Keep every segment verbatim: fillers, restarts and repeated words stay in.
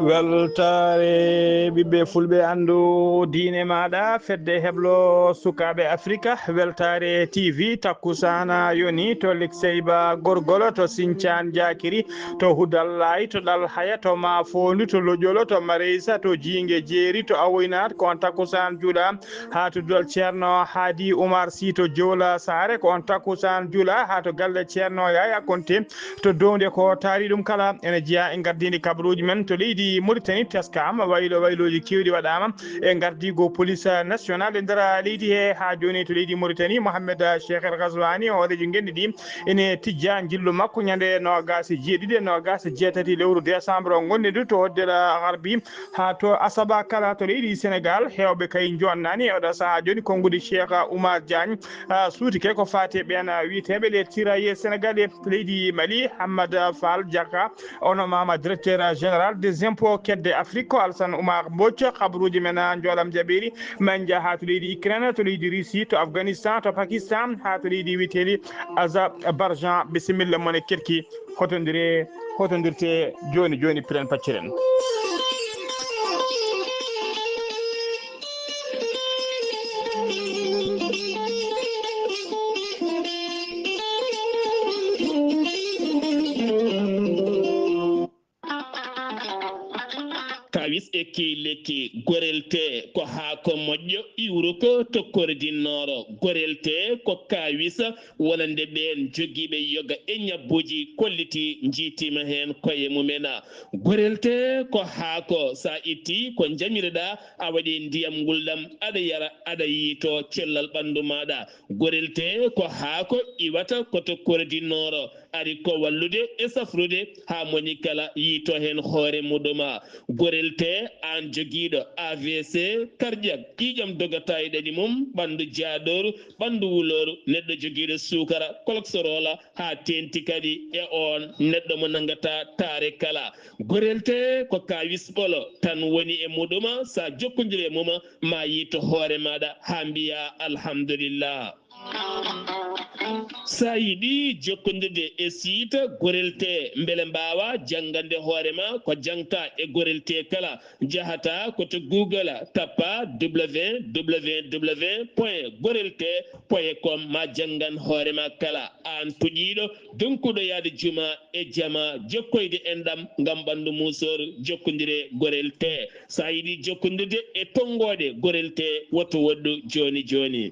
Weltaare ɓiɓɓe fulɓe, anndu diine maaɗa, fedde heblo sukaaɓe Afrika, Weltaare T V, takkusaana yoni to Likseyba Gorgolo, to Sincaan Jaakiri, to Hudallaayi, to Ɗalhaya, to Maafoondu, to Loƴolo, to Mareysa, to Jiinge Jeeri, to Awoynaat, ko on takkusaan juula haa to duɗal Ceerno Haadi Umar Si to Jowla Saare, ko on takkusaan juula haa to galle Ceerno Yaya Konte to Downde. Ko taari ɗum kala ene jeyaa e ngardiindi kabaruuji men to leydi Mauritanie. Teskaama waylo waylooji keewɗi waɗaama e ngardiigu police national e nder leydi he haa jooni to leydi Mauritanie. Mohamed Cheikh El Ghazouani, hooreejo ngenndi ɗi, ene tijja njillu makko ñande noogaas e jeeɗiɗi e noogaas e jeetati lewru décembre o ngonndi ndu to Hoddel Garbi haa to Asaba kala to leydi Sénégal. Heewɓe kay njoɗnaani e oɗo sahaa jooni konnguɗi Cheikh Oumar Diagne, ah, suuti kay ko faati e ɓeen, ah, wiyeteeɓe les tirailleurs sénégalais leydi Mali. Hamad Fall Diaka, ono mama directeur général des impôts kedde Afrique, ko Alassane Oumar Mbodj. Kabaruuji men, ah, njoolam jaɓeeri, men njaha to leydi Ukraine, to leydi Russie, to Afghanistan, to Pakistan, haa to leydi wiyeteeɗi Azerbaijan. Bisimilla mon e kerki. Hotondire, hotondirte jooni jooni, piren pacciren. Kawis e kii lekki. Gorel tee ko haako moƴƴo, iwruko to Kordi Nooro. Gorel tee ko kawis wonande ɓeen jogiiɓe yoga e ñabbuuji kollitii, njiitiima heen koye mumen. Gorel tee ko haako, so a ittii ko njamireɗaa, a waɗii ndiyam ngulɗam, aɗa yara, aɗa yiitoo cellal ɓanndu maaɗa. Gorel tee ko haako iwata ko to Kordi Nooro, ari ko wallude e safrude haa moni kala yiitoo heen hoore muɗum. Gorel tee, aan jogiiɗo A V C, cardiaque, ƴiiƴam dogataa e ɗaɗi mum, ɓanndu jaadooru, ɓanndu wulooru, neɗɗo jogiiɗo suukara, cholestérol, haa teeŋti kadi e oon neɗɗo mo nanngataa taare kala. Gorel tee ko kawis ɓolo tan woni e muɗum, so a jokkondirii e mum, ma yiito hoore maaɗa haa mbiyaa alhamdulillah. So a yiɗi jokkondirde e siita Gorel tee, mbele mbaawa janngande hoore ma ko jaŋta e Gorel tee kala, njahata ko to Google, tappa w w w point gorel tee point com, ma janngan hoore ma kala. Aan toƴiiɗo, donkuɗo yahde juma e jama, jokkoyde enɗam ngam ɓanndu muusoor, jokkondire Gorel tee. So a yiɗi jokkondirde e tonngooɗe Gorel tee, woto woɗɗu jooni jooni.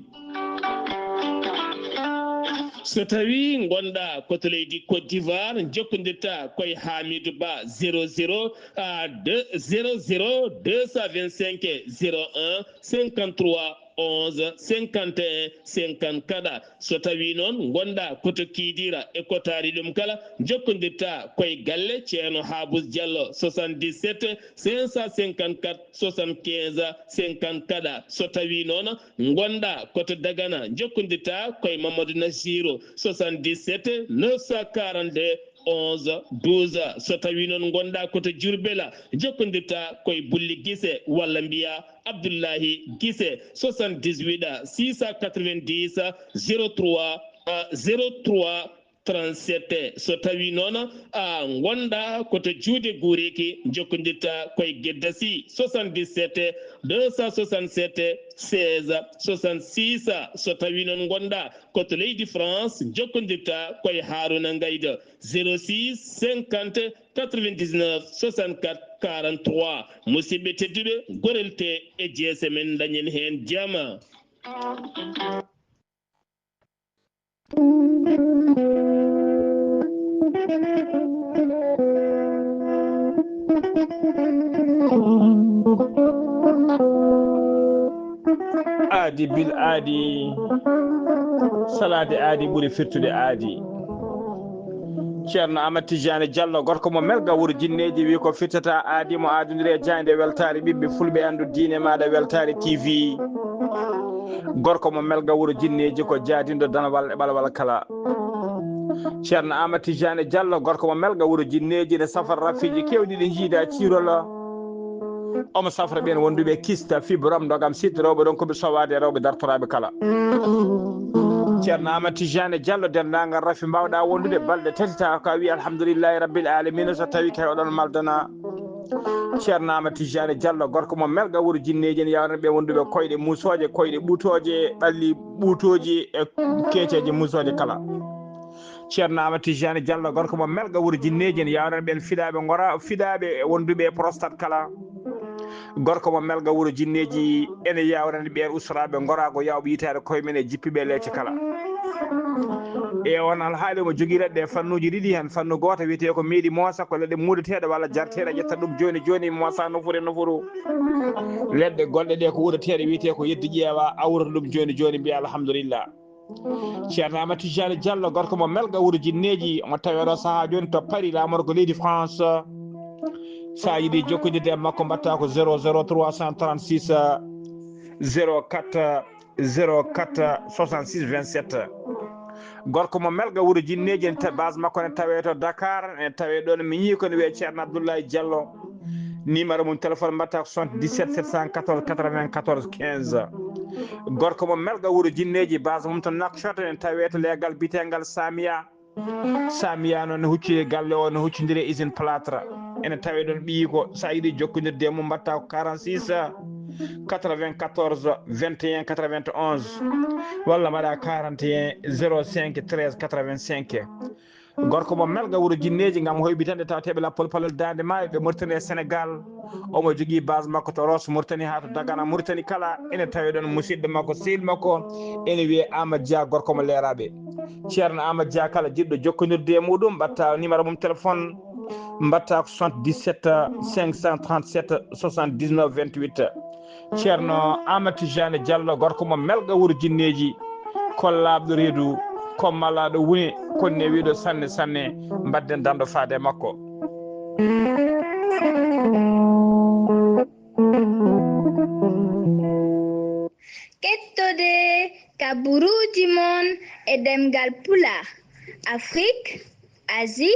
So tawii ngonɗaa ko to leydi Côte d'Ivoire, jokkondirta koye Hamidou Ba, zéro zéro, ah, deux, zéro zéro deux cent vingt-cinq zéro un cinquante-trois onze cinquante et un cinquante-quatre. So tawii noon ngonɗaa ko to Kidira e ko taari ɗum kala, jokkondirta koye galle Ceerno Habous Diallo, soixante-dix-sept cinq cent cinquante-quatre soixante-quinze cinquante-quatre. So tawii noon ngonɗaa ko to Dagana, jokkondirta koye Mamadou Nassirou, soixante-dix-sept neuf cent quarante-deux onze douze. So tawii noon ngonɗaa ko to Diourbel, jokkondirta koye Bulli Gise walla mbiyaa Abdullahi Gise, soixante-dix-huit six cent quatre-vingt-dix zéro trois, ah, zéro trois trente-sept. So tawii noon a ngonɗaa ko to Juude Guuriki, jokkondirta koye Gedda Sy, soixante-dix-sept deux cent soixante-sept seize soixante-six. So tawii noon ngonɗaa ko to leydi France, jokkondirta koye Haruna Ngaydo, zéro six cinquante quatre-vingt-dix-neuf soixante-quatre quarante-trois. Musidɓe tedduɓe, Gorel tee e jeese men, dañen heen jama. Aadi bil aadi, salaade aadi ɓuri firtude aadi. Ceerno Amat Tijaani Jallo, gorko mo Melga, wuro jinneeji, wi ko firtata aadi mo aaduniri e jaaynde weltaare ɓiɓɓe fulɓe, anndu diine maaɗa, Weltaare T V. Gorko mo Melga, wuro jinneeji, ko jaadinɗo danwal e ɓalwal kala. Ceerno Amat Tijaani Jallo, gorko mo Melga, wuro jinneeji, ne safra rafiiji keewɗi ɗi njiida ciirol. Omo safra ɓeen wonduɓe kista, fibrom, ndogam, sitte, rewɓe ɗon ko ɓe sowaade e rewɓe dartoraaɓe kala. Ceerno Amat Tijaani Jallo, denndaangal rafi mbaawɗaa wondude balɗe tati, tawa ko a wi alhamdulillahi rabbil alamina, so tawi kay oɗon maldana. Ceerno Amadou Tijjani Diallo, gorko mo Melga, wuro jinneeji, ene yawrana ɓe wonduɓe koyɗe musooje, koyɗe ɓutooje, ɓalli ɓutooji e keeceeje musooje kala. Ceerno Amadou Tijjani Diallo, gorko mo Melga, wuro jinneeji, ene yawrana ɓen fiɗaaɓe ngora, fiɗaaɓe e wonduɓe e prostate kala. Gorko mo Melga, wuro jinneeji, ene yawrana ɓeen ustoraaɓe ngoraago yawɓe yitaade koye men e jippiɓe leece kala. E on alhaali omo jogii leɗɗe e fannuuji ɗiɗi, heen fannu gooto wiyetee ko meeɗi moosa, ko leɗɗe muudateeɗe walla jarteeɗe, ƴetta ɗum jooni jooni, moosa nofuru e nofuru. Leɗɗe gonɗe ɗe ko uudateeɗe, wiyetee ko yeddi ƴeewa, awrata ɗum jooni jooni, mbiya alhamdulillah. Ceerno Amadou Tijjani Diallo, gorko mo Melga, wuro jinneeji, omo tawee ɗo sahaa jooni to Paris, laamorgo leydi France. So a yiɗi jokkondirde e makko, mbaɗta ko zéro zéro trois cent trente-six, zéro quatre, zéro quatre, soixante-six, vingt-sept. Gorko mo Melga, wuro jinneeji, en ta-, base makko ne tawee to Dakar, en tawee ɗoon, mi ñii ko ne wiyee Ceerno Abdoulaye Diallo. Numéro mum téléphone mbaɗta ko soixante-dix-sept sept cent quatorze quatre-vingt-quatorze quinze. Gorko mo Melga, wuro jinneeji, base mum to Nouakchott, en tawee to leegal bitengal Samia. Samia noon ne hucci galle o, ne huccondiri e usine plâtre. Ene tawee ɗoon ɓiyi ko, so a yiɗi jokkondirde e mum, mbaɗta ko quarante-six quatre-vingt-quatorze vingt et un quatre-vingt-onze, walla mbaɗa quarante et un zéro cinq treize quatre-vingt-cinq. Gorko mo Melga, wuro jinneeji, ngam hoyɓitande tawateeɓe lappol palol Daande Maayo, ɓe Mauritanie e Sénégal. Omo jogii base makko to Rosso Mauritanie haa to Dagana Mauritanie kala. Ene tawee ɗoon musidɗo makko, sehil makko, ene wiyee Amadou Dia, gorko mo Leeraaɓe. Ceerno Amadou Dia, kala jiɗɗo jokkondirde e muɗum, mbaɗta numéro mum téléphone, mbaɗta ko soixante-dix-sept cinq cent trente-sept soixante-dix-neuf vingt-huit. Ceerno Amadou Tijjani Diallo, gorko mo Melga, wuro jinneeji, kollaaɗo reedu, ko malaaɗo wune, kono ne wiiɗo sanne sanne, mbaɗden danɗo faade e makko. Kettode kaburuuji mon e ɗemngal Pulaar, Afrik, Asie,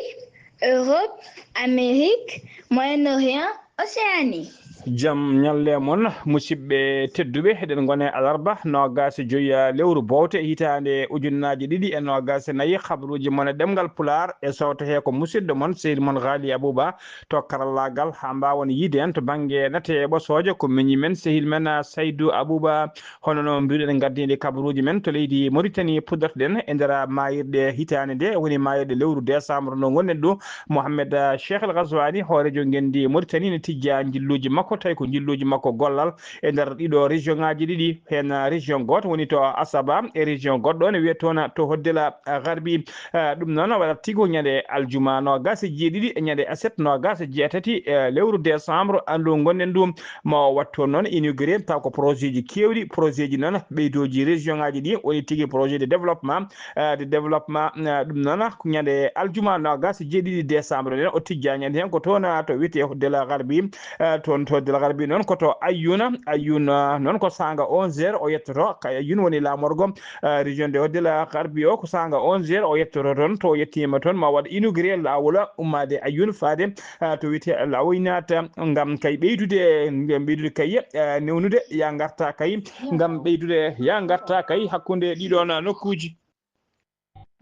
Europe, Amérique, Moyen-Orient, Océanie. Jam ñalle mon, musidɓe tedduɓe, eɗen ngone alarba noogaas e joy lewru bowte hitaande ujunnaaji ɗiɗi e noogaas e nayi. Kabaruuji mon e ɗemngal Pulaar e sowto he ko musidɗo mon, sehil mon Ghali Abouba, to karallaagal, haa mbaawon yiide en to bannge nate e ɓosooje, ko miñi men, sehil men, Saydou Abouba. Hono no mbiruɗen, ngaddiiɗe kabaruuji men to leydi Mauritanie, puɗɗortoɗen e nder maayirɗe hitaande nde, woni maayirɗe lewru décembre ndu ngonɗen ɗo. Mohamed, ah, Cheikh El Ghazouani, hooreejo ngenndi Mauritanie, ne tijja njilluuji makko, tawi ko njilluuji makko gollal e nder ɗiɗo région ŋaaji ɗiɗi. Heen, ah, région gooto woni to Asaba, e région goɗɗo ne wiyee toon to Hoddela, ah, Garbi. Ah, ɗum noon waɗat tigi ko ñande aljuma noogaas e jeeɗiɗi e ñande aset noogaas e jeetati, eh, lewru décembre, ah, ndu ngonɗen ɗum. Ma o waɗ toon noon inauguré, taw ko projet ji keewɗi, projet ji noon ɓeydooji région ŋaaji ɗi, woni tigi projet de développement, eh, de développement, eh, ɗum noon ko ñande aljuma noogaas e jeeɗiɗi décembre nden, o tijja ñande heen ko toon, eh, to wiyetee Hoddela Garbi, eh, toon to Hoddela Garbi noon ko to Ayyuna, Ayyuna noon ko saanga onze heures o yettoto, ka Ayyuna woni laamorgo, eh, région de Hoddela Garbi o, ko saanga onze heures o yettoto toon, to o yettiima toon ma waɗ inauguré laawol ummaade Ayyuna faade ah, to wiyetee Lawoynata, ngam kay ɓeydude, ngam ɓeydude kay, ah, newnude, ya ngarta kay, ngam ɓeydude, ya ngarta kay hakkunde ɗiɗon nokkuuji.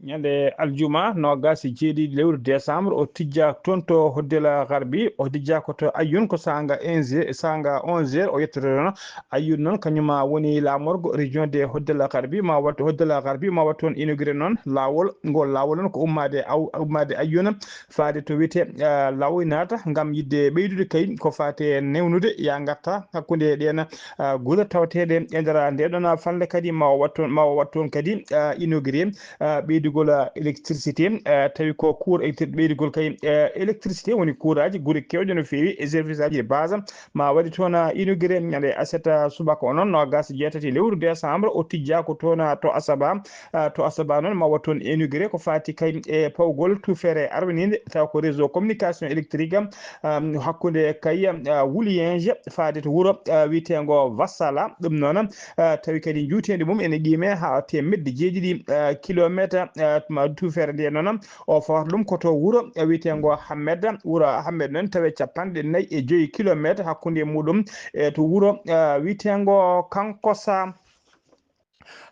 Ñande aljuma noogaas e jeeɗiɗi lewru décembre, o tijja toon to Hoddela Garbi, o tijja ko to Ayyun, ko saanga onze, saanga onze heures o yettoto toon. Ayyun noon, kañum woni laamorgo région de Hoddela Garbi, ma waɗ Hoddela Garbi, ma waɗ toon inauguré noon laawol, ngol laawol noon ko ummaade aw-, ummaade Ayyun, faade to wiyetee, ah, Lawoynata, ngam yiɗde ɓeydude kay ko faati e newnude ya ngarta hakkunde ɗeen, ah, gure tawateeɗe e nder ndee ɗoon falnde kadi ma o waɗ toon, ma o waɗ toon kadi, ah, inauguré, ah, ɓeydugol, ah, électricité, ah, tawi ko cour-, ɓeydugol kay, eh, électricité woni kuuraaji gure keewɗe no feewi e service aji de base ma waɗi toon, ah, inauguré ñande aset, ah, subaka o noon noogaas e jeetati lewru décembre o tijja ko toon, ah, to Asaba, ah, to Asaba noon ma waɗ toon inauguré ko faati kay e pawgol tuufeere arwaniinde, taw ko réseau communication électrique, ah, hakkunde kay, ah, Wuliyenje faade to wuro, ah, wiyeteengo Vassala. Ɗum noon, ah, tawi kadi njuuteendi mum ene qiimee haa teemedde jeeɗiɗi, ah, kilometer, ah, ma tuufeere nde noon o fawata ɗum ko to wuro, ah, wiyeteengo Hammed. Wuro Hammed noon tawi capanɗe nayi e joy kilometer hakkunde muɗum e to wuro, ah, wiyeteengo Kankosa.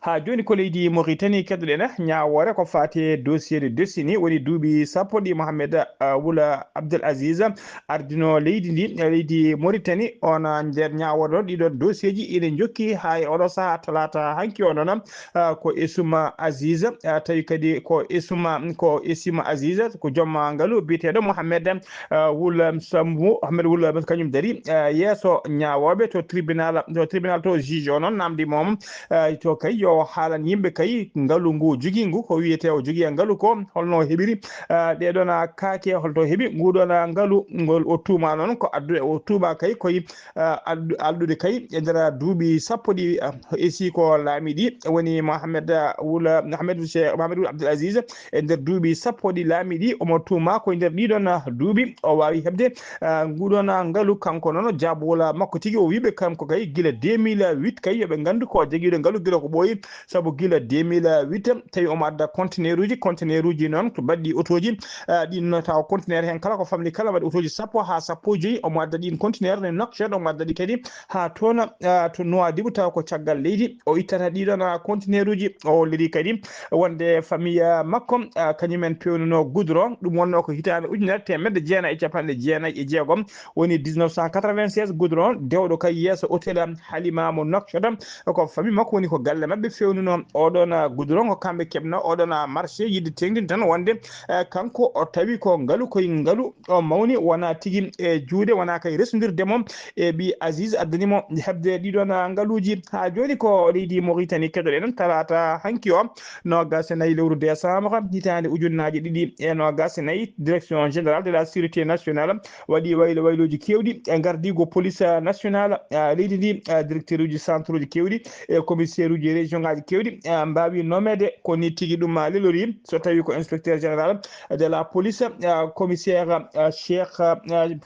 Haa jooni ko leydi Mauritanie keɗoɗen, ñaawoore ko faati e dossier de destiny, woni duuɓi sappo ɗi Mohamed, ah, Wula Abdel Aziz ardino leydi ndi, leydi Mauritanie. On, ah, nder ñaawoore ɗon, ɗiɗon dossier ji ina njokki haa e oɗo sahaa talaata hanki o noon, ah, ko Esuma Aziz, ah, tawi kadi ko Esuma, ko Esuma Aziz, ko joom ngalu biyeteeɗo Mohamed, ah, Wula Sambu, Mohamed Wula kañum dari, ah, yeeso ñaawooɓe to tribunal, to tribunal to juge o noon namdi moom, ah, to kay yo haalan yimɓe kay ngalu ngu jogii ngu, ko wiyetee o jogii e ngalu ko, holno o heɓiri, ah, ɗee ɗoon, ah, kaake, holto o heɓi ngu ɗoon, ah, ngalu ngol o tuuma noon ko addude, o tuuma kay koye, ah, addu-, alɗude kay e nder duuɓi sappo ɗi, ah, esi ko laamiɗi woni Mohamed, ah, Wula, Mohamed Che-, Mohamed Wul Abdel Aziz, e nder duuɓi sappo ɗi laamiɗi, omo tuuma ko e nder ɗiɗon, ah, duuɓi o waawi heɓde, ah, nguɗon, ah, ngalu. Kanko noon, jaabowol makko tigi, o wiiɓe kanko kay gila deux mille huit kay, yoɓe nganndu ko jogiiɗo ngalu gila ko ɓooyi, sabu gila deux mille huit tawi omo adda conteneur uji, conteneur uji noon ko baɗɗi otooji, ah, ɗin no tawa conteneur heen kala ko famɗi kala waɗi otooji sappo haa sappo e joyi, omo adda ɗin conteneur ne Nouakchott, omo adda ɗi kadi haa toon, ah, to Nouadhibou, tawa ko caggal leydi o ittata ɗiɗon, ah, conteneur uji. O holliri kadi wonde famille makko, ah, kañumen peewnuno goudron, ɗum wonno ko hitaande ujunere teemedde jeenayi e capanɗe jeenayi e jeegom, woni dix-neuf cent quatre-vingt-seize goudron, dewɗo kay yeeso hôtel Halima mo Nouakchott. Ko famille makko woni ko galle maɓɓe feewnuno oɗon, ah, goudron, ko kamɓe keɓno oɗon, ah, marché, yiɗde teeŋtinde tan wonde, eh, kanko o tawi ko ngalu, koye ngalu o mawni, wonaa tigi e juuɗe, wonaa kay resondirde mo e ɓii Aziz addani mo heɓde ɗiɗon, ah, ngaluuji. Haa jooni ko leydi Mauritanie keɗoɗen, talaata hanki o, noogaas e nayi lewru décembre, hitaande ujunnaaje ɗiɗi e noogaas e nayi, Direction Générale de la Sécurité Nationale waɗi waylo waylooji keewɗi e ngardiigu police, ah, nationale, ah, leydi ndi, ah, directeur uji centre uji keewɗi e commissaire uji région ngaji keewɗi, ah, mbaawi nomeede ko ni tigi ɗum, ah, lelori. So tawi ko inspecteur général de la police, ah, commissaire, ah, Cheikh, ah,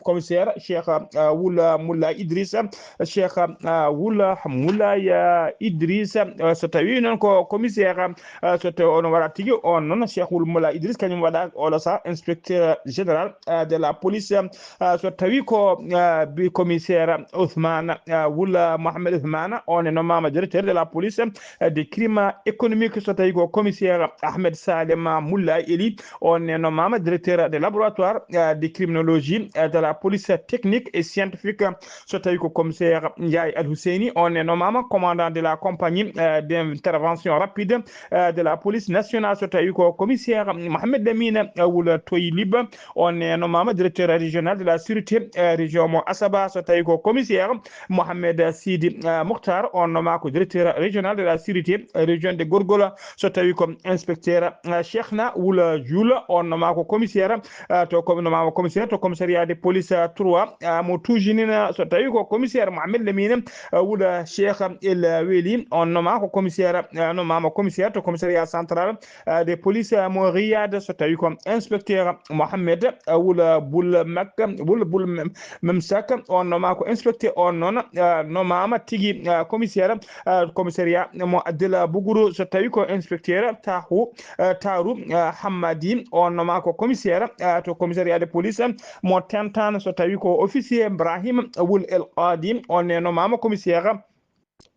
commissaire Cheikh, ah, Wula Mulla Idrissa, Cheikh, ah, Wula Mulla, ah, Idrissa, ah, so tawi noon ko commissaire, ah, so tawi on waɗa tigi on noon Cheikh Wula Mulla Idrissa kañum waɗa oɗo saha inspecteur général, ah, de la police, ah, so tawi ko, ah, bi commissaire Ousmane, ah, Wula Mohamed Ousmane, on e nommama directeur de la police, ah, des crimes économiques, so tawi ko commissaire Ahmed Salem Mulla Eli, on e nommama directeur de laboratoire, ah, de criminologie, ah, de la police technique et scientifique, so tawi ko commissaire Ndiaye Al Husseini, on e nommama commandant de la compagnie, ah, d'intervention rapide, ah, de la police nationale, so tawi ko commissaire Mohamed Lamine, ah, Wula Toylib, on e nommama directeur régional de la sûreté, eh, région mo Asaba, so tawi ko commissaire Mohamed Sidi, eh, Mokhtar, on nommama ko directeur régional de la sûreté, eh, région de Gorgola, so tawi ko inspecteur, eh, Cheikhna Wula Dioula, on nommama ko commissaire, eh, to com-, nommama commissaire to commissariat de police, eh, trois, eh, mo Toujinina, so tawi ko commissaire Mohamed Lamine, eh, Wula Cheikh El Weli, on nommama ko commissaire, eh, nommama commissaire to commissariat central, eh, de police, eh, mo Riyad, so tawi ko inspecteur Mohamed, eh, Wula Bul Mak-, Wula Bul Mem-, Memsak, on nommama ko inspecteur, on noon, eh, nommama tigi, eh, commissaire, eh, commissariat mo Adela Buguru, so tawi ko inspecteur Tahu, eh, Taru, eh, Hammadi, on nommama ko commissaire, eh, to commissariat de police mo Tentan, so tawi ko officier Ibrahim Wul El Qadi, on nommama commissaire,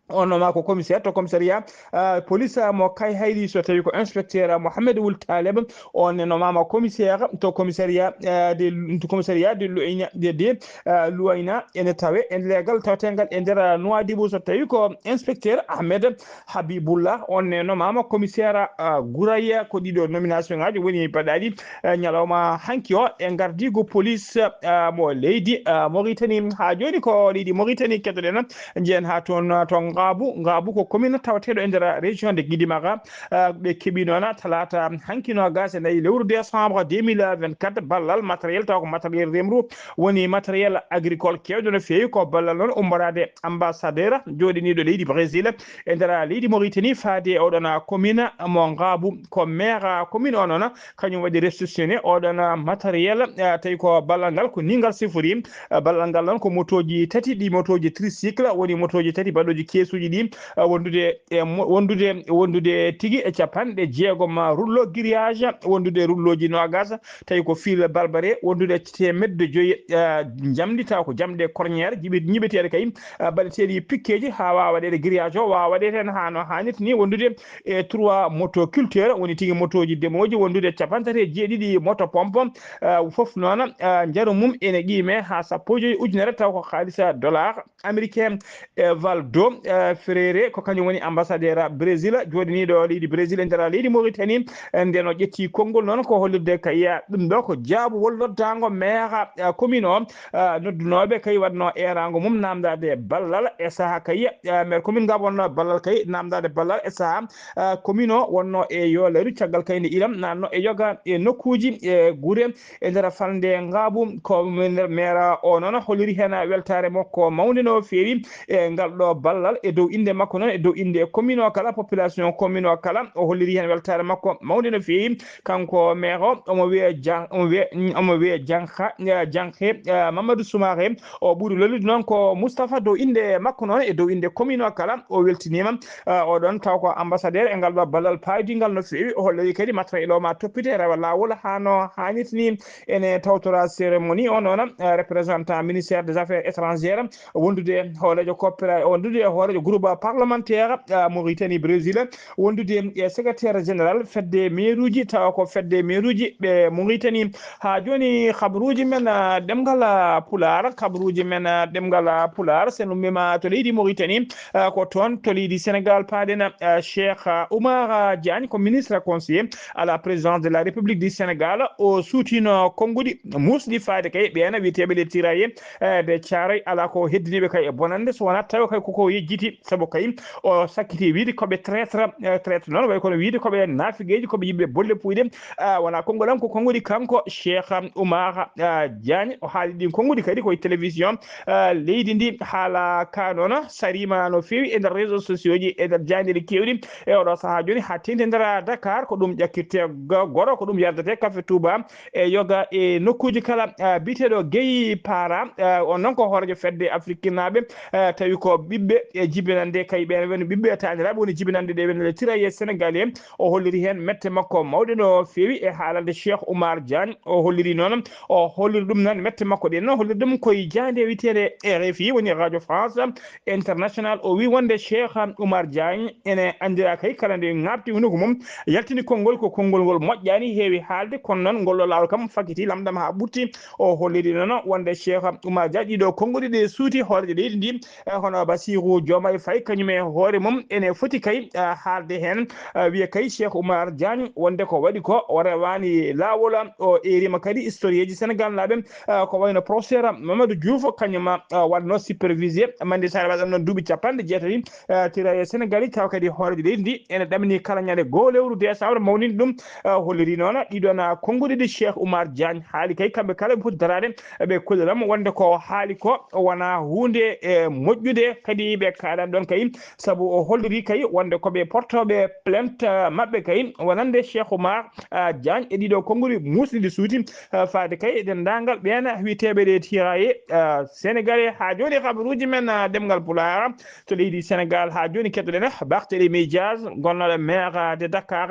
on nommama ko commissaire to commissariat, ah, police, ah, mo Kayhayɗi, so tawi ko inspecteur, ah, Mohamed Wul Taleb, on nommama commissaire to commissariat, ah, de, to commissariat de Louayna, de, de, ah, Louayna, ene tawe e leegal tawetegal e nder, ah, Nouadhibou, so tawi ko inspecteur Ahmed Habibullah, on nommama commissaire, ah, Gouraya. Ko ɗiɗo nomination ngaji woni baɗaɗi, eh, ñalawma hanki o e ngardiigu police, eh, mo leydi, eh, Mauritanie. Haa jooni ko leydi Mauritanie keɗoɗen, njeyen haa toon, eh, to Ngaabu. Ngaabu ko commune tawateeɗo e nder région de Guidimaga. Eh, ɓe keɓi noon talaata hanki noogaas e nayi lewru décembre deux mille vingt-quatre ballal matériel, taw ko matériel remru, woni matériel agricole keewɗo no feewi. Ko ballal noon ummoraade ambassadeur jooɗiniiɗo leydi Brésil e nder leydi Mauritanie faade e oɗon commune mo Ngaabu. Ko maire commune o noon kañum waɗi réceptionné oɗon matériel, eh, tawi ko ballal ngal ko ni ngal sifori. Eh, ballal ngal noon ko motooji tati, ɗi motooji tricycle, woni motooji tati baɗooji keesu. suuji ɗi, eh, wondude e mo-, wondude, wondude tigi e capanɗe jeegom rullo grillage, wondude rullooji noogas, tawi ko fil balbare, wondude teemedde joyi, eh, njamndi, tawa ko jamɗe cornière, jiɓi-, ñiɓeteeɗe kay, eh, baɗeteeɗi pikkeeji, haa waawa waɗeede grillage o, waawa waɗeede heen haa no haanirta ni, wondude e trois motoculteurs, woni tigi motooji demooji, wondude capanɗe tati e jeeɗiɗi moto pompe, eh, fof noon, eh, njaru mum ene qiime haa sappo e joyi ujunere, tawa ko haalisa dollar américain. E Valdo, eh, Freire, ko kañum woni ambassadeur Brésil, jooɗiniiɗo leydi Brésil e nder leydi Mauritanie. Eh, nden o ƴetti konngol noon, ko hollirde kay, eh, ɗum ɗo ko jaabuwol noddaango maire, eh, commune o, eh, noddunooɓe kay waɗno eeraango mum naamndaade ballal e sahaa kay, eh, maire commune Ngabon ballal kay, naamndaade ballal e sahaa, eh, commune o wonno e yoolaaru. Caggal kay nde ilam naatno e yoga e nokkuuji e gure e nder falnde Ngaabu, ko nder maire o noon holliri heen weltaare makko mawnde no feewi e ngal ɗo ballal e dow innde makko noon, e dow innde commune o kala, population commune o kala, o holliri heen weltaare makko mawnde no feewi. Kanko maire o, omo wiya Jan-, omo wiya, omo wiya Janha, eh, Janhe, eh, Mamadou Soumaré, o ɓuri lollude noon ko Moustapha, dow innde makko noon e dow innde commune o kala, o weltiniima. Ah, oɗon taw ko ambassadeur e ngal ɗo ballal paydingal no feewi. O holliri kadi matra ilo ma toppite rewa laawol haa no haanirta ni. Ene tawtora cérémonie o noon, ah, représentant ministère des affaires étrangères, wondude hooreejo coopéra-, wondude hooreejo groupe parlementaire, ah, Mauritanie Brésil, wondude e secrétaire général fedde mairuji, tawa ko fedde mairuji ɓe Mauritanie. Haa jooni, habaruuji men, ah, ɗemngal, ah, Pulaar, habaruuji men, ah, ɗemngal, ah, Pulaar, sen ummiima to leydi Mauritanie, ah, ko toon to leydi Sénégal paaɗen, ah, Cheikh, ah, Oumar, ah, Diagne, ko ministre conseiller à la présidence de la République du Sénégal. O suutino konnguɗi muusɗi faade kay ɓeen wiyeteeɓe les tirailleurs, eh, de Thiaroye. Alaa ko heddiniiɓe kay e bonannde, so wonaa tawa kay koko yejjiti, sabu kay o sakkiti wiide ko ɓe traitre, eh, traitre noon, way kono wiide ko ɓe naafigeeji, ko ɓe yimɓe bolle puyɗe. Ah, wonaa konngol am, ko konnguɗi kanko Cheikh Oumar, ah, Diagne. O haali ɗin konnguɗi kadi ko e télévision, ah, leydi ndi. Haala ka noon sariima no feewi e nder réseaux sociaux ji, e nder jaayndeeji keewɗi. E oɗo sahaa jooni, haa teeŋti e nder Dakar, ko ɗum ƴakkirte go-, goro, ko ɗum yardete Café Touba e yoga e nokkuuji kala. Ah, biyeteeɗo Guèye Para, ah, on noon ko hooreejo fedde afrikinaaɓe, ah, tawi ko ɓiɓɓe e jibinande kay ɓeen woni ɓiɓɓe e taaniraaɓe woni jibinande ɗe woni les tirailleurs sénégalais. O holliri heen mette makko mawɗe no feewi e haalande Cheikh Oumar Diagne. O holliri noon, o holliri ɗum noon mette makko ɗen, o holliri ɗum koye jaaynde wiyeteende R F I, woni Radio France International. O wi wonde Cheikh Oumar Diagne ene anndira kay kala nde ŋaaɓti hunuko mum, yaltini konngol, ko konngol ngol moƴƴaani, heewi haalde, kono noon ngol ɗo laawol kam fakkiti lamɗam haa ɓurti. O holliri noon wonde Cheikh Oumar Diagne ɗiɗo konnguɗi ɗe suuti hooreejo leydi ndi, e hono Bassirou Diomaye Faye, kañum e hoore mum ene foti kay, ah, haalde heen, ah, wiya kay Cheikh Oumar Diagne wonde ko waɗi ko o rewaani laawol, o eeriima kadi historieji Sénégal naaɓe, ah, ko wayno professeur Mamadou Diouf, kañum, ah, waɗno supervisé manditaare waɗan noon duuɓi capanɗe jeetati, ah, tirailleurs sénégalais, tawa kadi hooreejo leydi ndi ene ɗamini kala ñande goo lewru décembre mawninde ɗum. Ah, holliri noon ɗiɗon, ah, konnguɗi ɗi Cheikh Oumar Diagne haali kay kamɓe kala ɓe poti daraade ɓe kolliram wonde ko haali ko wonaa huunde, e, moƴƴude. Kadi ɓe kaalan ɗon kay, sabu o holliri kay wonde ko ɓe portooɓe plainte, ah, maɓɓe kay wonande Cheikh Oumar, ah, Diagne e ɗiɗo konnguɗi muusɗi ɗi suuti, ah, faade kay e denndaangal ɓeen wiyeteeɓe les tirailleurs, ah, sénégalais. Haa jooni habaruuji men, ah, ɗemngal Pulaar to leydi Sénégal. Haa jooni keɗoɗen Barthélémy Dias, gonnooɗo maire de Dakar,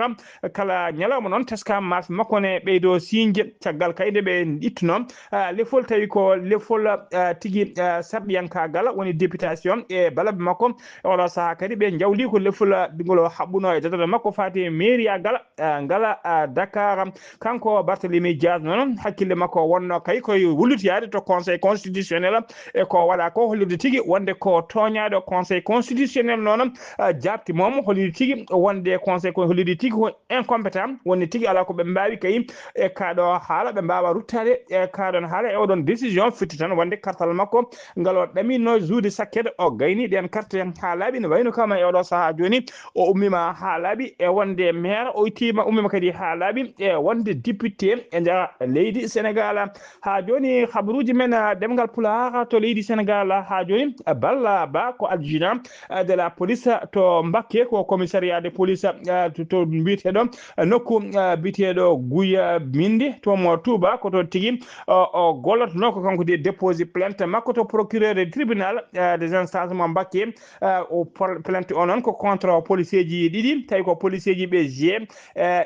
kala ñalawma noon teskaama maafe makko ne ɓeydo siiñde. Caggal kay nde ɓe ittuno, ah, lefol, tawi ko lefol, ah, tigi, ah, sarɗiyankaagal, woni députation e balabe makko. E oɗo sahaa kadi ɓe njawli ko lefol, ah, ngol o haɓɓuno e dadorde makko faati e maireyaagal, ah, ngal, ah, Dakar. Kanko Barthélémy Dias noon, hakkille makko wonno kay koye wullotoyaade to Conseil constitutionnel e ko waɗa ko, hollirde tigi wonde ko tooñaaɗo. Conseil constitutionnel noon, ah, jaabti mo, holliri tigi wonde Conseil ko, holliri tigi ko incompétent, woni tigi alaa ko ɓe mbaawi kay e kaa ɗo haala, ɓe mbaawa ruttaade e kaa ɗon haala, e oɗon décision firti tan wonde kartal makko ngal o ɗaminno juude sakket, o gayni ɗeen carte haa laaɓi, no wayno kama e oɗo sahaa jooni o ummiima haa laaɓi e wonde maire, o ittiima, ummiima kadi haa laaɓi e wonde député e nder leydi Sénégal. Haa jooni, habaruuji men, ah, ɗemngal Pulaar to leydi Sénégal, haa jooni, ah, Balla Ba ko adjudant, ah, de la police to Mbakke, ko commissariat de police, ah, to, to mbiyeteeɗo, ah, nokku, ah, biyeteeɗo Guya Mindi, to mo Touba, ko toon tigi, ah, o gollotonoo, ko kanko de déposé plainte makko to procureur de tribunal, ah, des instances mo Mbakke. Eh, o por- plainte o noon ko contre policeeji ɗiɗi, tawi ko policeeji ɓe G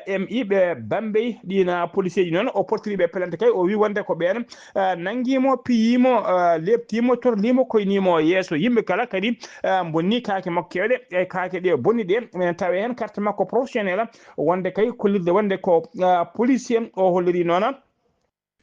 M I ɓe Bambey. Ɗiin policeeji noon o portiri ɓe plainte kay, o wi wonde ko ɓeen, eh, nanngiimo, piyiimo, eh, leeptiimo, torliimo, koyniimo yeeso yimɓe kala, kadi, eh, bonni kaake makko keewɗe, e kaake ɗe bonni ɗe, ene tawe heen carte makko professionnel, wonde kay kollirde wonde ko, eh, policier o holliri noon.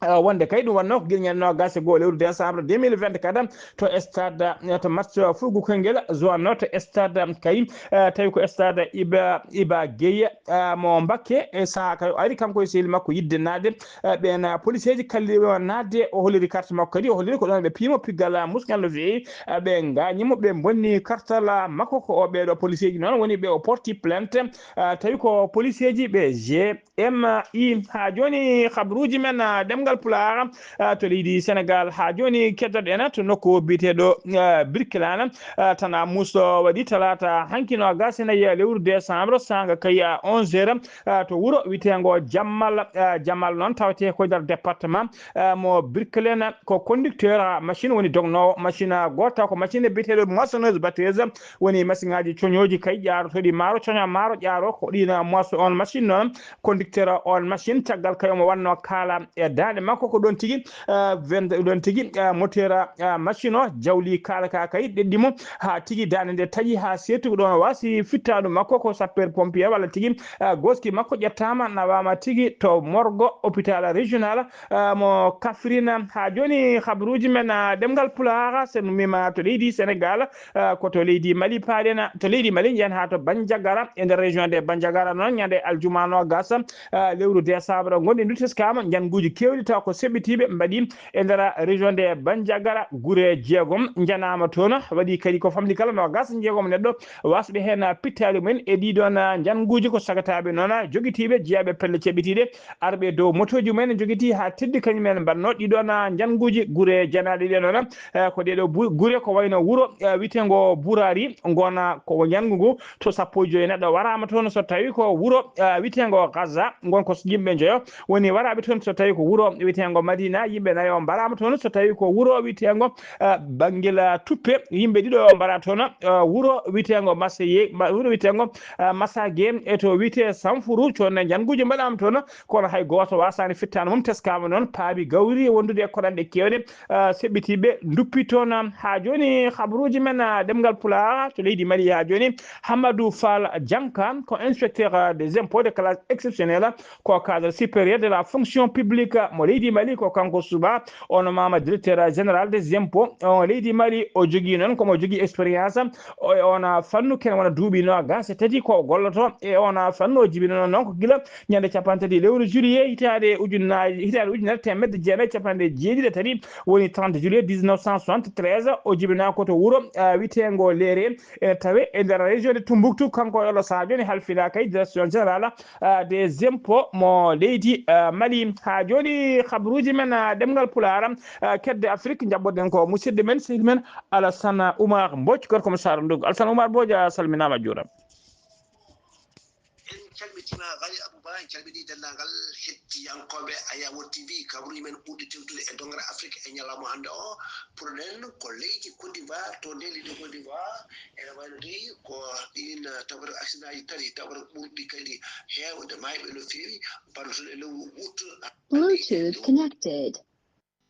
Eh, wonde kay ɗum wonnoo ko gila ñande noogaas e go'o lewru décembre deux mille vingt-quatre to stade, eh, to match fuɗgugol ngel zone to stade kay, eh, tawi ko stade Iba, Iba Gueye, eh, mo Mbakke. E sahaa kay o ari kanko e sehil makko yiɗde naatde, eh, ɓeen, eh, policeeji kalli ɓe o naatde, o holliri carte makko kadi, o holliri ko ɗoon ɓe piimo piggal, eh, musngal no feewi, eh, ɓe ngaañi mo, ɓe bonni kartal, eh, makko. Ko o ɓeeɗo policeeji noon woni ɓe o porti plainte, eh, tawi ko policeeji ɓe G M I. Haa jooni, habruuji men, ah, ɗemngal Pulaar, ah, to leydi Senegaal. Haa jooni, keddoɗen to nokku biyeteeɗo, ah, Birkelane, ah, tan a muuso waɗi talaata hanki noogaas e nayi lewru décembre, saanga kay, ah, onze heures, ah, to wuro wiyeteengo Jammal. Ah, Jammal noon tawetee ko e nder département, ah, mo Birkelane. Ko conducteur, ah, machine woni dognoowo machine, ah, gooto taw ko machine biyeteeɗo moissonneuse batteuse, woni masiŋaaji coñooji kay ƴaarotooɗi maaro, coña maaro ƴaaro ko ɗiin moiso-, on machine noon, conducteur on machine, caggal kay omo wannoo kaala e daande makko, ko ɗoon tigi, eh, wende ɗoon tigi, eh, moteur, eh, machine o jawli kaala ka kay, ɗeɗɗi mo haa tigi daande nde taƴi haa seetu, ko ɗoon o waasi fittaandu makko, ko sapeur pompier walla tigi, eh, gooski makko ƴettaama nawaama tigi to morgo hôpital régional, eh, mo Kaffrine. Haa jooni, habruuji men, eh, ɗemngal Pulaar, so en ummiima to leydi Senegaal, eh, ko to leydi Mali paaɗen. To leydi Mali, njahen haa to Bandiagara, e nder région de Bandiagara noon, ñande aljuma noogas, eh, lewru décembre ngonɗen ndu, teskaama njannguuji keewɗi taw ko seɓɓitiiɓe mbaɗi e nder région de Bandiagara, gure jeegom njanaama toon, waɗi kadi ko famɗi kala noogas e jeegom neɗɗo waasɓe heen pittaali mumen e ɗii ɗoon njannguuji. Ko sagataaɓe noon jogitiiɓe, jeyaaɓe pelle ceɓɓitiiɗe, arɓe dow motooji mumen, jogitii haa teddi kañum en mbaɗnoo ɗii ɗoon njannguuji. Gure janaaɗe ɗe noon, eh, ko ɗee ɗoo bu-, gure ko wayno wuro, eh, wiyeteengo Buraari, ngona ko njanngu ngu to sappo e joy neɗɗo waraama toon. So tawii ko wuro, eh, wiyeteengo Gaza, ngon ko yimɓe njoyo woni waraaɓe toon. So tawii ko wuro wiyeteengo Madina, yimɓe nayo mbaraama toon. So tawii ko wuro wiyeteengo, eh, Bangila Tuppe, yimɓe ɗiɗo mbaraa toon. Eh, wuro wiyeteengo Maseye, ma-, wuro wiyeteengo, eh, Masage, e to wiyetee Sanfuru, coon njannguuji mbaɗaama toon. Kono hay gooto waasaani fittaandu mum, teskaama noon, paabi gawri wondude e koɗanɗe keewɗe, ah, seɓɓitiiɓe nduppi toon. Haa jooni, habruuji men, ah, ɗemngal Pulaar to leydi Mali. Haa jooni, Hamadou Fall Dianka ko inspecteur, ah, des impôts de classe exceptionnelle, ko cadre supérieur de la fonction publique mo leydi Mali, ko kanko suɓaa, on maama directeur général des impôts, o leydi Mali. O jogii noon, komo jogii expérience o e on fannu, kene wona duuɓi noogas e tati ko o gollotoo e on fannu. O jibinanoo noon ko gila ñande cappanɗe tati lewru juillet hitaande ujunnaji, hitaande ujunere teemedde jeenayi e cappanɗe jeeɗiɗi e tati, woni trente juillet dix-neuf cent soixante-treize. O jibinaa ko to wuro, ah, wiyeteengo Leere, ene tawe e nder région de Tombouctou. Kanko e Olo Sadio ne halfinaa kay direction générale, ah, des impôts mo leydi, ah, Mali. Haa jooni, habruuji men, ah, ɗemngal Pulaar, ah, kedde Afrique, njaɓɓoɗen ko musidɗo men, sehil men Alassane Oumar Mbodj, gorko mo Saara Ndongo. Alassane Oumar Mbodj, a salminaama, a juuraama. En calmitiima Wali Abouba, en calminii denndaangal hettiyankooɓe Ayawo T V, kabruuji men ɓurɗi tewtude e donngere Afrik e ñalawma hannde o. Puɗɗoɗen ko leydi Côte d'Ivoire, to nder leydi Côte d'Ivoire, ene wayno dey ko ɗiin, eh, tawa accident ji tati, tawa ɓurɗi kadi heewde maayɓe no feewi, mbaɗotoɗo e lewru août. Bluetooth connected.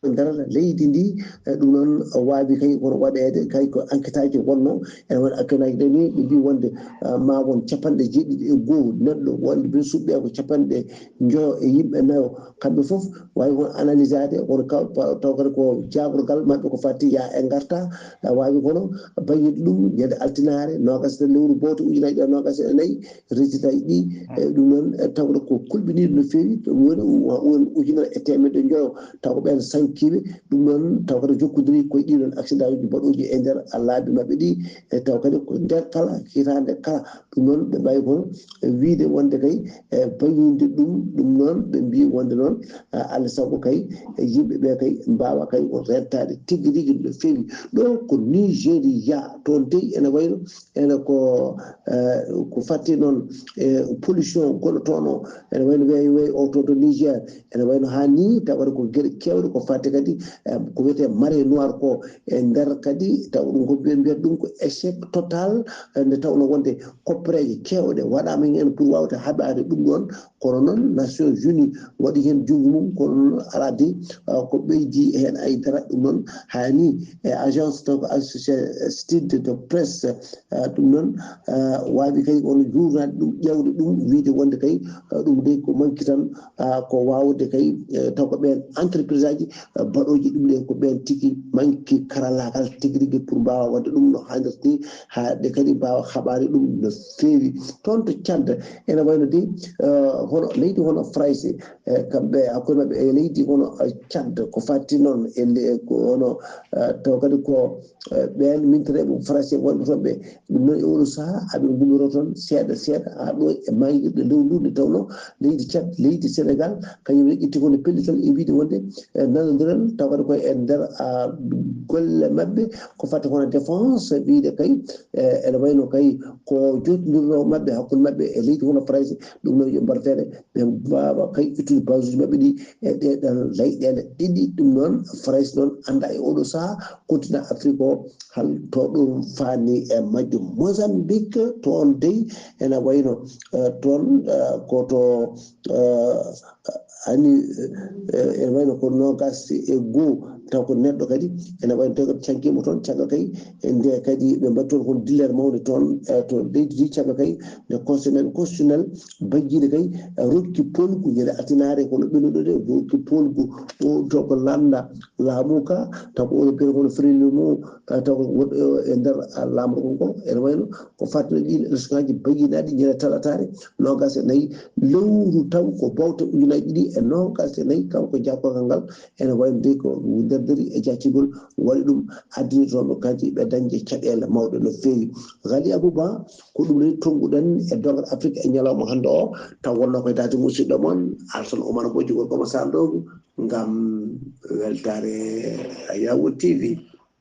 Darana leydi ndi, eh, ɗum noon o waawi kay kono waɗeede kay ko enquêteaaji wonnoo, ene waɗi enquêteaaji ɗe ni ɓe mbii wonde, ah, ma won cappanɗe jeeɗiɗi e goo neɗɗo wonde ɓe suɓɓee ko cappanɗe njoyo e yimɓe nayo. Kamɓe fof waawi won analysaade, kono ka-, pa-, taw kadi ko jaagorgal maɓɓe ko fati yaa e ngarta, ah, waawi kono bayyinta ɗum ñande altinaare noogas e lewru booto ujunaaji ɗiɗi e noogas e nayi, résultat ji ɗi, e ɗum noon, e tawde ko kulɓiniiɗo no feewi, ɗum woni, won ujunere e teemedde njoyo, taw ko ɓeen sankiiɓe, ɗum noon, taw kadi jokkondirii koye ɗii ɗoon accident uji mbaɗooji e nder laabi maɓɓe ɗi, e taw kadi ko nder kala hitaande kala, ɗum noon, ɓe mbayi kono wiyde wonde kay, e bayyinde ɗum, ɗum noon, ɓe mbii wonde noon, a, alaa sago kay, e yimɓe ɓe kay mbaawa kay o rentaade tigi rigi no feewi. Ɗo ko Nigéria, toon dey ene wayno ene ko, eh, ko fatti noon e pollution goɗɗo toon o, ene wayno weeyo weeyo o toon to Niger, ene wayno haa nii tawata ko geɗe keewɗe ko fatti waɗde kadi, eh, ko wiyetee marée noire ko e nder kadi, taw ɗum ko mbiyen, mbiyata ɗum ko échec total, eh, nde tawno wonde koppereeje keewɗe waɗaama heen pour waawde haɓaade ɗum ɗoon, kono noon Nations Unies waɗi heen junngo mum, kono noon alaa de, eh, ko ɓeydi heen ay dara. Ɗum noon haani e agence to ko Associated Press, eh, ɗum noon, eh, waawi kay won juurnaade ɗum, ƴeewde ɗum, wiyde wonde kay, eh, ɗum de ko manki tan, ah, ko waawde kay, eh, taw ko ɓeen entreprise aji, eh, baɗooji ɗum ɗen ko ɓeen tigi manki karallaagal tigi rigi pour mbaawa waɗde ɗum no haanirta ni, haa ɗe kadi mbaawa haɓaade ɗum no feewi. Toon to Tchad, ene wayno de, eh, hono leydi hono Farayse, eh, kamɓe hakkunde maɓɓe e leydi hono, eh, Tchad, ko fatti noon e le-, ko hono, eh, taw kadi ko, eh, ɓeen mintireeɓe Farayse wonɓe toon ɓe, ɗum noon e oɗo sahaa aɓe ngummoroo toon seeɗa seeɗa haa ɗo e maayirɗe lewru ndu, nde tawno leydi Tchad, leydi Sénégal, kañum ne itti ko no pellital e wiyde wonde, eh, nanondiral, taw kadi koye e nder, ah, golle maɓɓe ko fati hono défense, wiyde kay, eh, ene wayno kay ko jottindirnoo maɓɓe hakkunde maɓɓe e leydi hono Farayse, ɗum noon yo mbaɗateede ɓe mbaawa kay ittude basuuji maɓɓe ɗi e ɗee ɗon leyɗeele ɗiɗi. Ɗum noon Farayse noon annda e oɗo sahaa continent Afrique o hol to ɗum faani e majjum. Mozambique toon dey ene wayno, eh, toon, eh, ko to, eh, ani, eh, ene wayno ko noogas e goo, taw ko neɗɗo kadi ene wayno tawi kadi cankima toon, caggal kay e nde kadi ɓe mbaɗi toon kon dillere mawnde toon, eh, to leydi ndi, caggal kay nde conseil men constitutionnel bajjiiɗo kay, eh, rokki polgu ñande altinaare kono ɓennuɗo de, rokki polgu o to ko lannda laamu ka, taw ko oɗo biyata kono Frelimo, eh, taw ko woɗɗo e nder, ah, laamorgo ngo, ene wayno ko fatno ɗin électionaji bayyinaaɗi ñande talataare noogas e nayi lewru taw ko bowte ujunaaji ɗiɗi e noogas e nayi, kanko jaakogal ngal ene wayno de ko nderderi e jaccugol waɗi ɗum addini toon kadi ɓe dañde caɗeele mawɗe no feewi. Ghali Abouba, ko ɗum ni tonguɗen e dogal Afrique e ñalawma hannde o, taw wonno koye daade musidɗo mon Alsan Oumar Mbodji, gorko mo Sarr Dogo, ngam weltaare Ayawo T V.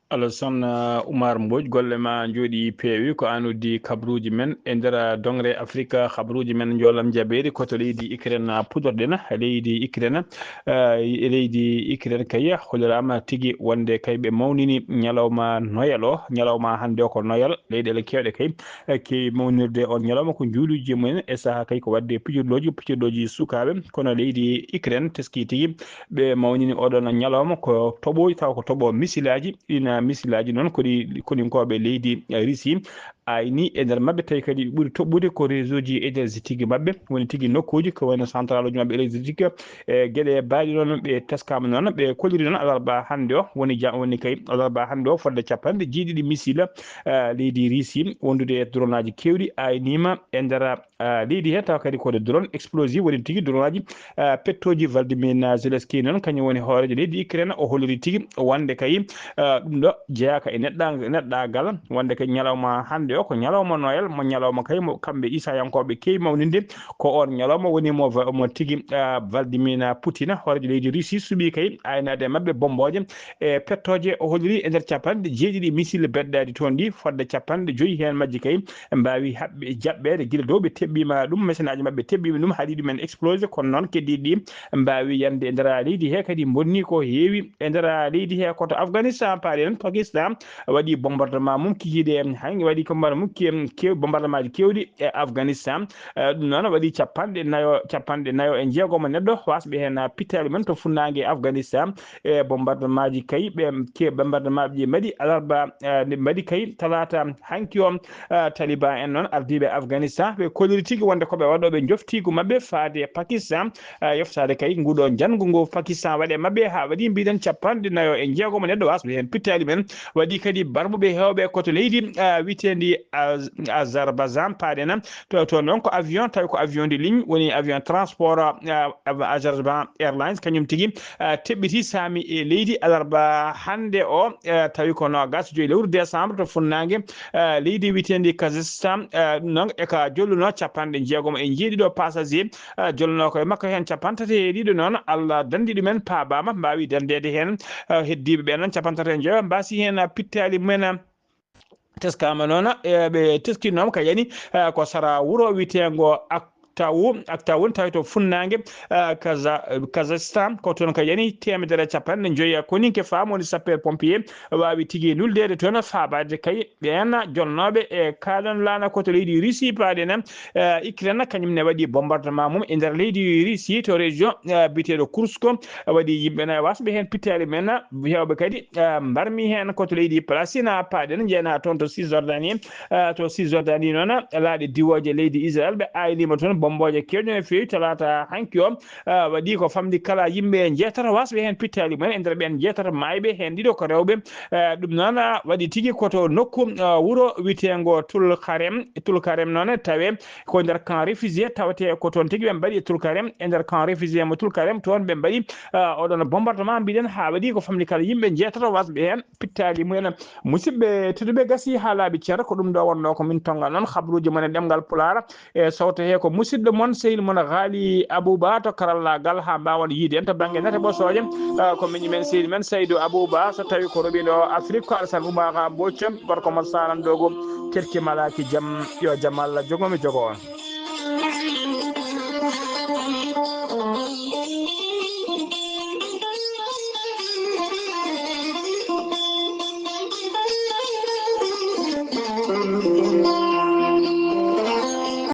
Alassane, uh, Oumar Mbodj, golle ma njooɗi peewi, ko an uddi kabruuji men e nder, uh, dongre Afrique, uh, kabruuji men njoolam jabeeri ko to leydi Ukraine, uh, puɗorɗen, leydi Ukraine, uh, e leydi Ukraine kay holliraama tigi wonde kay ɓe mawnini ñalawma Noël o, ñalawma hannde o ko Noël, leyɗeele keewɗe kay, uh, keewi mawnirde on ñalawma ko juuluuji mumen e sahaa kay ko waɗde pijirlooji, pijirlooji sukaaɓe, kono leydi Ukraine teski tigi ɓe mawnini oɗon ñalawma ko toɓooji, tawa ko toɓo misilaaji. Ɗin misilaaji noon ko ɗi koninkooɓe leydi Russie ayni e nder maɓɓe, tawi kadi ɓuri toɓɓude ko réseau ji énergétique maɓɓe, woni tigi nokkuuji ko wayno centraluuji maɓɓe électrique, e geɗe baaɗi noon ɓe teskaama noon, ɓe kolliri noon alarba hannde o, woni ja-, woni kay alarba hannde o fodde capanɗe jeeɗiɗi missile, eh, leydi Russie wondude e dronaaji keewɗi ayniima e nder ah, leydi he, tawa kadi ko drone explosive woni tigi, drone aji, ah, pettooji. Vladimir Zelensky noon, kañum woni hooreejo leydi Ukraine, o holliri tigi wonde kay, ah, ɗum ɗo jeyaaka e neɗɗa-, neɗɗaagal, wonde kay ñalawma hannde o ko ñalawma Noël, mo ñalawma kay mo kamɓe Isayankooɓe keewi mawninde, ko on ñalawma woni mo va-, mo tigi, ah, Vladimir Putin, hooreejo leydi Russie, suɓii kay aynaade e maɓɓe bommbooje e pettooje. O holliri e nder capanɗe jeeɗiɗi missile beddaaɗi toon ɗi, fodde capanɗe joyi heen majji kay mbaawi haɓɓe jaɓɓeede gila dow ɓe teɓɓiima ɗum, machine aji maɓɓe teɓɓiima ɗum, haɗi ɗumen explosé, kono noon keddiiɗi ɗi mbaawi yande e nder leydi he, kadi bonni ko heewi e nder leydi he. Ko to Afghanistan paaɗen, Pakistan waɗi bombardement mum kikiiɗe, hay waɗi bombardement mum kew-, bombardement ji keewɗi e Afghanistan. Eh, ɗum noon waɗi capanɗe nayo, capanɗe nayo e jeegomo neɗɗo wasɓe heen pittaali men to funnaange Afghanistan. E bombardement ji kay, ɓe ke-, bombardement ji mbaɗi alarba, eh, nde mbaɗi kay talaata hanki o, eh, Taliban en noon ardiiɓe Afghanistan, ɓe koliri tigi wonde ko ɓe waɗooɓe njoftiigu maɓɓe faade e Pakistan, eh, yoftaade kay nguɗo njanngu ngu Pakistan waɗi e maɓɓe, haa waɗi mbiɗen capanɗe nayo e jeegomo neɗɗo wasɓe heen pittaali men, waɗi kadi barmuɓe heewɓe ko to leydi, eh, wiyeteendi Az-, Azerbaijan paaɗen, to, to noon ko avion, tawi ko avion de ligne, woni avion transport, eh, Azerbaijan Airlines, kañum tigi, eh, teɓɓiti saami e leydi alarba hannde o, eh, tawi ko noogas joyi lewru décembre to funnaange, eh, leydi wiyeteendi Kazakhstan, eh, ɗum noon e ka jolluno capanɗe jeegomo e jeeɗiɗo passager, eh, jolluno ko e makko heen capanɗe tati e ɗiɗo noon, Allah danndi ɗumen paabaama, mbaawi danndeede heen, eh, heddiiɓe ɓe noon capanɗe tati e joyo mbaasi heen, eh, pittaali mumen, eh, teskaama noon, e ɓe teskinooma ka yani, eh, ko sara wuro wiyeteengo Ak-, Tawu, Aktau woni tawi to funnaange, ah, Kaza-, Kazakhstan, ko toon ka yani teemedere e capanɗe joyi e koninke faamu woni sapeur pompier waawi tigi luldeede toon, faabaade kay ɓeen jolnooɓe e kaaɗon laana ko to leydi Russie paaɗen, eh, Ukraine kañum ne waɗi bombardement mum e nder leydi Russie to région, eh, biyeteeɗo Kursk, waɗi yimɓe nayo wasɓe heen pittaali mum en, heewɓe kadi, eh, mbarmi heen ko to leydi Palestine paaɗen, njeena toon to Cisjordanie, eh, to Cisjordanie noon laaɗe diwooje leydi Israel ɓe aayniima toon bommbooje keewɗe no feewi talaata hanki o, eh, waɗi ko famɗi kala yimɓe njeetato wasɓe heen pittaali mum en e nder ɓeen njeetato maayɓe heen ɗiɗo ko rewɓe, eh, ɗum noon, ah, waɗi tigi ko to nokku, ah, wuro wiyeteengo Tulkarem. Tulkarem noon tawe ko nder camp réfugié tawetee ko toon tigi ɓe mbaɗi Tulkarem, e nder camp réfugié mo Tulkarem toon ɓe mbaɗi, ah, oɗon bombardement mbiɗen haa waɗi ko famɗi kala yimɓe njeetato wasɓe heen pittaali mum en. Musidɓe tedduɓe gasi haa laaɓi cer ko ɗum ɗo wonnoo ko min tonnga noon habruuji mon e ɗemngal Pulaar. E sawto he ko musidɗo mon, sehil mon Ghali Abouba to karallaagal haa mbaawon yiide en to bannge nate ɓosooje. Ah, ko miñi men sehil men Saydou Abouba, so tawi ko roɓiɗo Afrique ko Alassane Oumar Mbocco, gorko mo Sarandogo, Kerki Malaki jam, yo jam Allah jogo mi jogo on.